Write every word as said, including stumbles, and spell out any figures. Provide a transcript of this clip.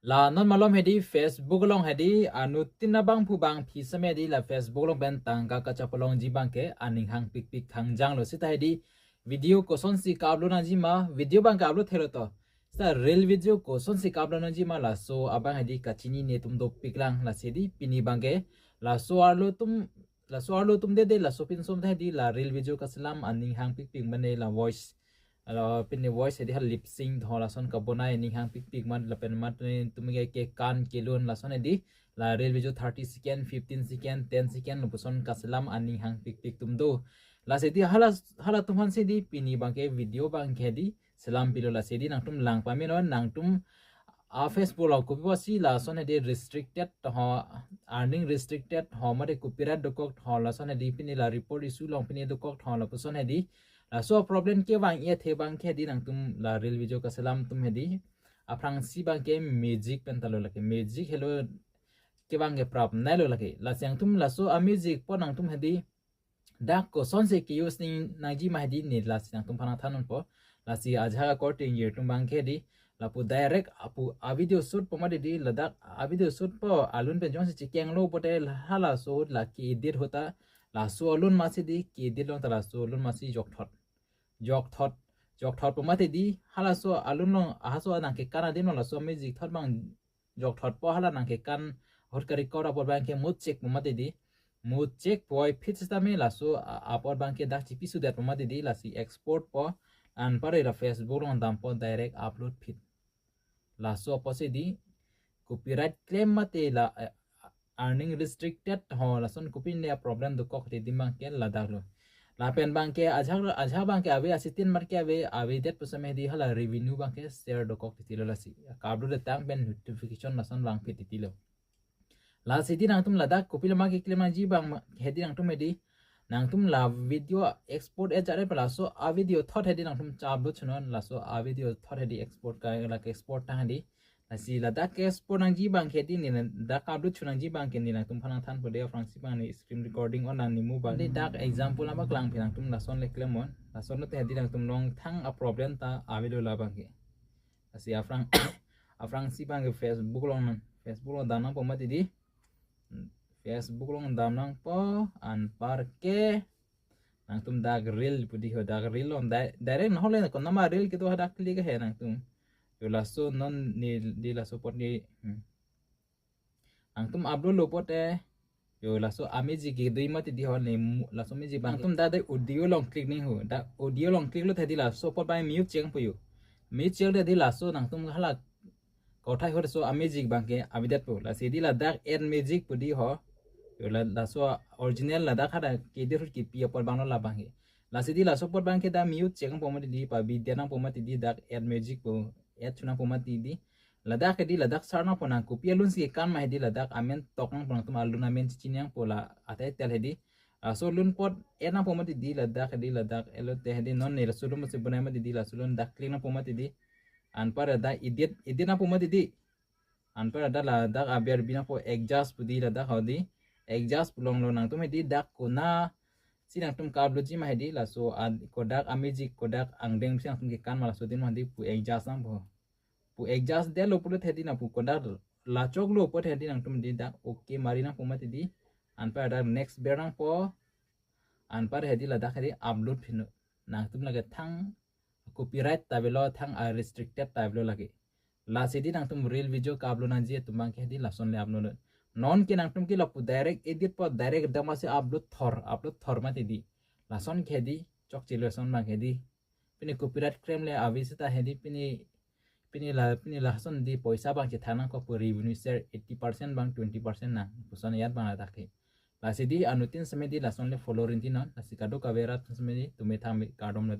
La non malom hedi Facebook along hedi anuttin abangphu bangphi seme hedi la Facebook along pen tangka kachap alongji abangke aning hangpikpik hangjang lo sita hedi video kosonsi ka-upload nangji ma, video abangke upload thelo to. Sita reel video kosonsi ka-upload nangji ma laso abang hedi kachinine atum dopik lang, lasi hedi pini abangke laso arlo atum, laso arlo atum dede laso pinso atum hedi la reel video kaselam aning hangpikpik mane la voice, alo pini voice hedi ha lip sync ho lason kabonai aning hangpikpik man lapen mat atum ke kekan kelun lason hedi la reel video thirty second, fifteen second, ten second lapuson kaselam aning hangpikpik atum do. Lasi hedi hala, halatum aphansi hedi pini abangke video abangke hedi selam pilo, lasi hedi nangtum lang pame non, nangtum a Facebook along kopi pusi lason hedi restricted ho, earning restricted ho mate copyright dokok ho lason hedi pini la report issue along pini dokok ho lapuson hedi laso problem kevang-et abangke hedi nangtum la reel video kaselam atum hedi aphrangsi abangke music pen ta lo lake, music helo kevang ke problem nai lo lake. Lasi nangtum laso a music apot nangtum hedi dak kosonsi ke-use nangji ma hedi ne lasi nangtum aphan nangthan ponpo. Lasi ajahak akorte ingjir atum abangke hedi lapu direct apu a video shoot po mati hedi, ladak a video shoot po alun pen jongsi chikenglo pote halaso ahut la ke-edit ahut ta laso alun masi hedi ke-edit along ta laso alun masi jokthot, jokthot, jokthot po mati hedi, halaso alun along, halaso anang kekan adim along laso music thot abang jokthot po, hala nang kekan ahut ka-record apot abangke muchek po mati hedi, muchek puvoiphit sitame laso a-, apot abangke dak chipi sudet po mati hedi, lasi export po, anparke la Facebook along dampo, direct upload phit. Laso apotsi hedi copyright claim mate la, eh, earning restricted ho lason kopine problem dokok hedi abangke ladak lo. Lapen abangke ajahak, ajahak abangke ave, asitin marke ave, avedet pusitame hedi hala revenue abangke share dokok titi lo lasi. Ka-upload tang pen notification lason vangphi titi lo. Lasi hedi nangtum ladak kopilo ma ke-claim nangji abang ma-, hedi nangtum hedi nangtum la video export-et jare pa laso a video thot hedi nangtum cha-upload chunon, laso a video thot hedi export ka, la ke-export tang hedi. Lasi ladak ke-export nangji abangke hedi ne dak upload chu nangji abangke ne nangtum aphan nangthanpo, de aphrangsi abang ne screen recording on nang ne mobile. Hedi dak example abang klangphi nangtum lason le claim non. Lason lote hedi nangtum along thang a problem ta avelo la abangke. Lasi aphrang, aphrangsi abangke Facebook along nang, Facebook along dam nangpo mati hedi. Facebook along dam nangpo, anparke nangtum dak reel pu di ho, dak reel along di-, direct nahole ko nama reel kedo hadak klik he nangtum. Yo laso non ne hedi laso apot ne, hmm. Nangtum upload lo pote, yo laso a music kedo mati hedi ho ne mu-, laso music abang. Nangtum dak, dak audio along klik nangji ho, dak audio along klik lote hedi laso apot abang mute cheng po yo. Mute cheng lote hedi laso nangtum hala kauthai ahut laso a music abangke avedetpo. Lasi hedi ladak add music pu di ho. Yo la, laso original ladak hadak ke-edit ahut kipi apot abang lo la abangke. Lasi hedi laso apot abangke dak mute cheng nangpo mati hedi, pabi det nangpo mati hedi, dak add music pu, add chu nangpo mati hedi. Ladak hedi ladak search nangpo, nang kopi alunsi kekan ma hedi ladak amen tok nangpo, nangtum alun amen chechini nangpo, la a-title hedi. Laso alun apot add nangpo mati hedi ladak hedi, ladak add lote hedi non ne laso alun si bonai mati hedi, laso alun dak klik nangpo mati hedi. Anparke dak edit, edit nangpo mati hedi. Anparke dak ladak aber bi nangpo adjust pu di ladak ho hedi. Adjust pu along lo, nangtum hedi dak konatsi nangtum ka-upload ji ma hedi laso ad-, kodak a music kodak angdeng si nangtum kekan ma laso adim hedi pu adjust nangpo. Pu adjust detlo pulote hedi nang pu kodak lachoklo pote hedi nangtum hedi dak okay mari nangpo mati hedi. Anparke dak next ber nangpo. Anparke hedi ladak hedi upload phinon. Nangtum lake thang copyright ta avelo, thang a restricted ta avelo lake. Lasi hedi nangtum reel video ka-upload nangji atum abangke hedi lason le upload. Nonke nangtum ke lapu direct edit po, direct dam masi upload thor, upload thor mati hedi. Lason ke hedi chokche lo, lason abangke hedi. Pini copyright claim le ave seta hedi pini, pini la, pini lason hedi poisa abang chethang nangkok pu, revenue share eighty percent abang twenty percent nang puson ajat abang ladak ke. Lasi hedi anuttin seme hedi lason le follow rinti non, lasi kadokave rat seme hedi tumi thang mi kardom lote.